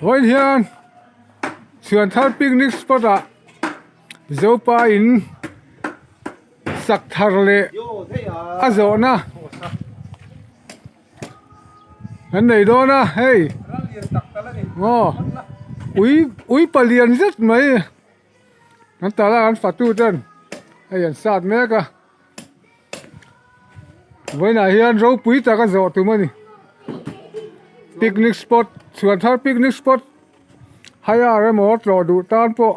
Vawiin hian Chhuanthar picnic spot ah Zopa in sak thar leh a zawhna an nei dawn a hei aw ui ui palian zet mai an tala an fatu ten hei an sat mek a. Vawiinah hian ropui tak a zawh tum a ni picnic spot chhuan thar picnic spot higher emaw tlawh duh tan pawh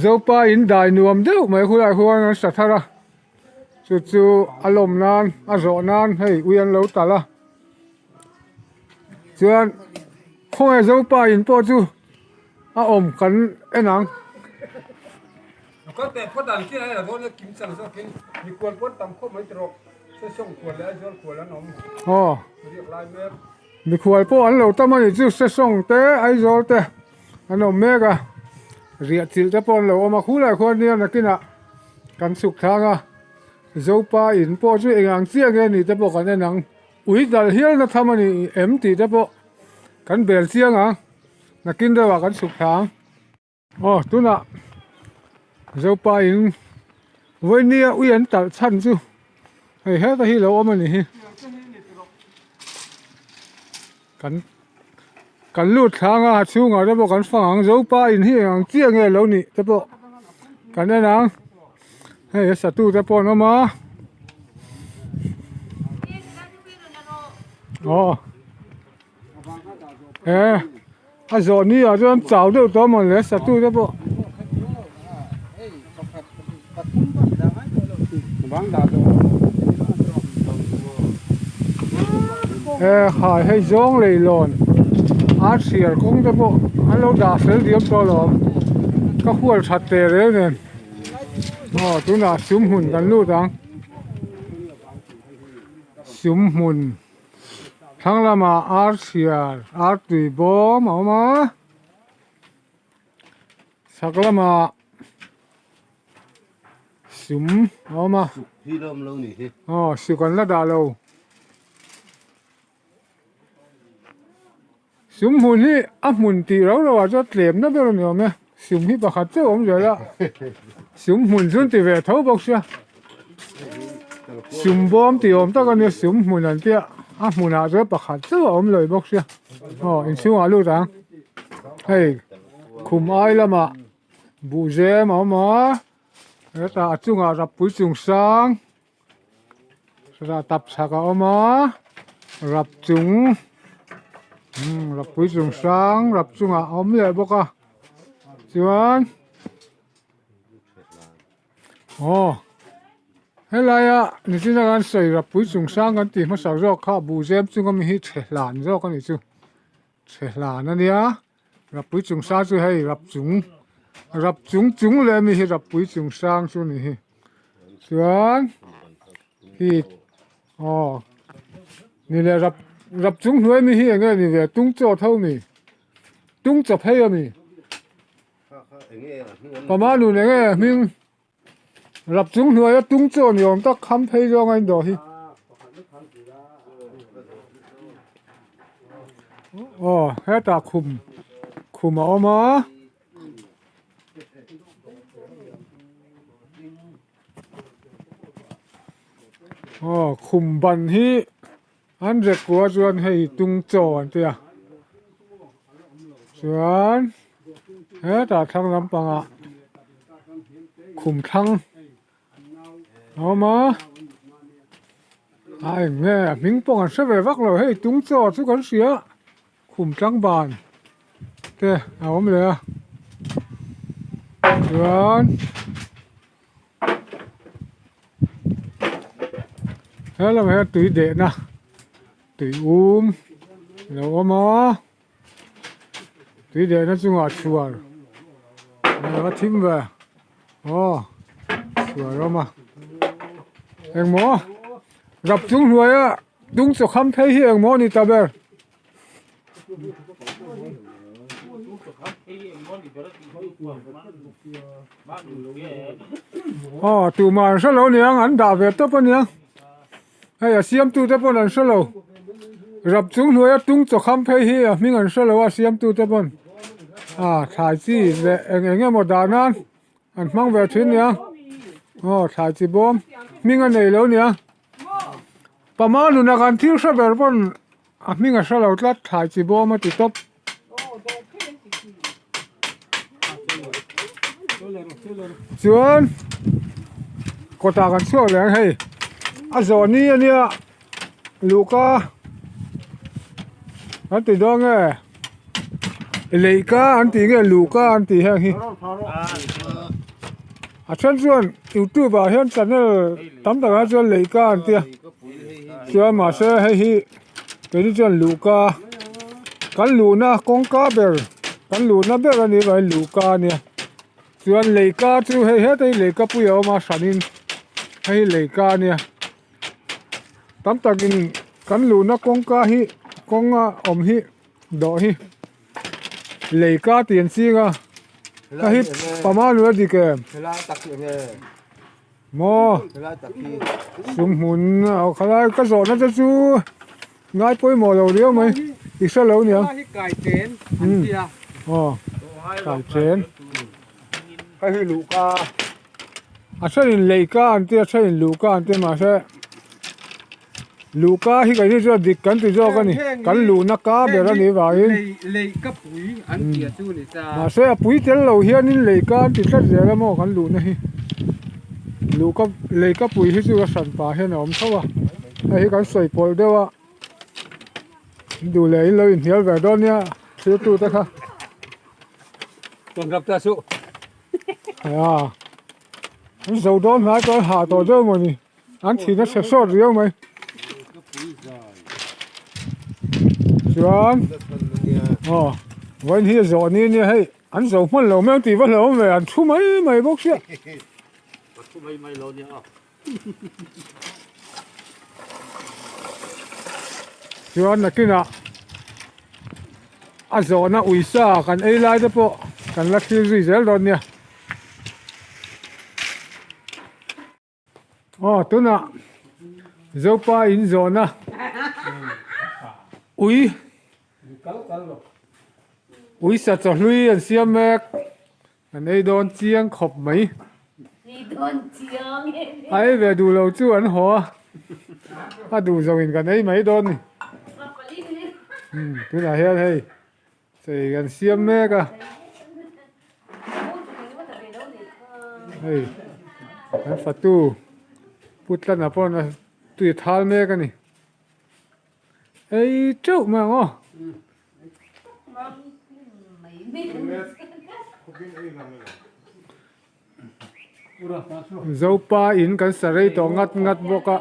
zopa in dai nuam deuh mai khulaiah khuan an sa thar a chu chu a lawm nan a zawh nan hei ui an lo talh a chuan khawnge zopa in pawh chu a awm kan en ang. Kal teh phawt ang chiah hei a zawn a kim chang zawkin mikhual pawn tam khawp mai tawh Sesawng khual leh Aizawl khual an awm Aw riak lai mek. Mikhual pawh an lo tam a ni chu Sesawng te Aizawl te an awm mek a riah chilh te pawh an lo awm a khulai khuan nia nakinah kan chhuk thlang a Zopa in pawh chu eng ang chiah nge ni te pawh kan en ang ui dal hial na tham a ni em tih te pawh kan bel chiang ang nakin deuhah kan chhuk thlang. Aw tunah Zopa in vawinia ui an talh chhan chu hei heta hi lo awm a ni hi kan kan lut thlang a chhungah te pawh kan fang ang Zopa in hi eng ang chiah nge lo nih te pawh kan en ang hei a satu te pawh an awm a aw. E a zawh ni ah chuan chau deuh tawh amaw le satu te pawh. E khai hei zawng leilawn a chhiar kawng te pawh an lo dah fel diam tawh alawm ka hual that teh reng nen aw tunah sum hmun kan lut ang sum hmun. Thlang lamah ar chhiar ar tui bawm a awm a chhak lamah sum a awm a aw suk an la dah lo sum hmun hi a hmun tih rau rau ah chuan tlem na ber a ni awm e sum hi pakhat chauh a awm zel a sum hmun chu an ti ve tho bawk sia sum bawm tih awm tak a nia sum hmun an tia a hmunah chuan pakhat chauh a awm lo bawk sia aw inchhungah a lut ang hei khum ai lamah buhzem a awm a hetah a chungah rappui chung sang. Chutah tap chhak a awm a rap chung umm rap pui chung hrang rap chungah a awm leh bawk a chuan aw helaia nichina kan sawi rap pui chung hrang kan tih hmasak zawk kha buhzem chunga mi hi chhe hlan zawk a nih chu chhe hlan a nia rap pui chung hrang chu hei rap chung rap chung chung leh ami hi rap pui chung hrang chu a ni hi. Chuan hi aw ni leh rap rap chung hnuai mi hi eng nge ni ve tung chaw tho mi tung chaw phei a mi pama nun eng nge hming rap chung hnuai a tung chaw ni awm tak kham phei zawng a in dawh hi aw hetah khum khum a awm a. Aw khum ban hi an rek kua chuan hei tung chaw an tia chuan hetah thlang lampangah khum thlang a awm a a eng nge a hming pawh an hre ve vak lo hei tung chaw chu kan hria. Khum tlangban te a awm leh a chuan he lamah hian tui dehna tui um a lo awm a tui dehna chungah chhuar a thim ve aw chhuar a awm a engmaw rap chung hnuaia tung chaw kham phei hi engmaw a ni ta ber. Aw tumah an hrelo aniang an dah ve tawp aniang hei a siamtu te pawn an hrelo. Rap chung hnuaia tung chawkham phei hi a hming an hre lo a siamtute pawn ah thlai chi leh eng eng emaw dah nan an hmang ve thin nia aw thlai chi bawm hming a nei lo nia pama nuna kan thil hre ber pawn a hming a hre lo tlat thlai chi bawm a ti tawp. Chuan kawtah kan chhuak leh ang hei a zawh ni a nia luhka an ti dawn nge leihka an tih nge luhka an tih heng hi a then chuan youtube ah hian channel tam takah chuan leihka an tia chuan mahse hei hi. Keini chuan luhka kan luhna kawngka ber kan luhna ber a nih avangin luhka a nia chuan leika chu hei heta hi leika pui a awm a hranin hei hi leika a nia tam takin kan luhna kawngka hi kawnga awm hi dawh hi leika tih an ching a hei hi pama nula dik em. Maw sumhmun a khalai ka zawhna te chu ngai pawimawh lo riau mai i hre lo nia aw kai chen ka hi luhka a thenin leihka an tia a thenin luhka an tia mahse luhka hi kei hi chuan dik kan ti zawk a ni kan luhna ka ber a nih vangin leihka pui an tia chu ni ta mahse a pui tel lo hianin leihka an ti tlat zel a maw kan luhna hi luhka leihka pui hi chu a hran pah hian a awm tho a hei hi kan sawi pawlh deuh a duh leh in lo inhnial ve dawn nia thirtu te kha tawn rap ta suh a an zo dawn hnai tawh an hah tawh deuh mawni. An thihna chhe sawt riau mai. Chuan aw vawiin hi a zawh ni ania hei an zo hman lo mai ang tih va hlauhawm ve an thu mai mai bawk sia. Chuan nakinah a zawhna uisa kan ei lai te pawh kan la thlir zui zel dawn nia. Aw tunah Zopa in zawhna ui ui sa chawhlui an siam mek an ei dawn chiang khawp mai a ei ve duh lo chu an haw a a duh zawngin kan ei mai dawn a ni tunah hian hei. Chei kan siam mek a hei kan fatu putlana pawh a tui thal mek a ni ei teuh mai ang aw. Zopa in kan sa rei tawh ngat ngat bawk a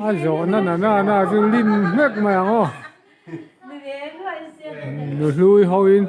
a zawhna na na na chu lim hmek mai ang aw nuhlui ho in.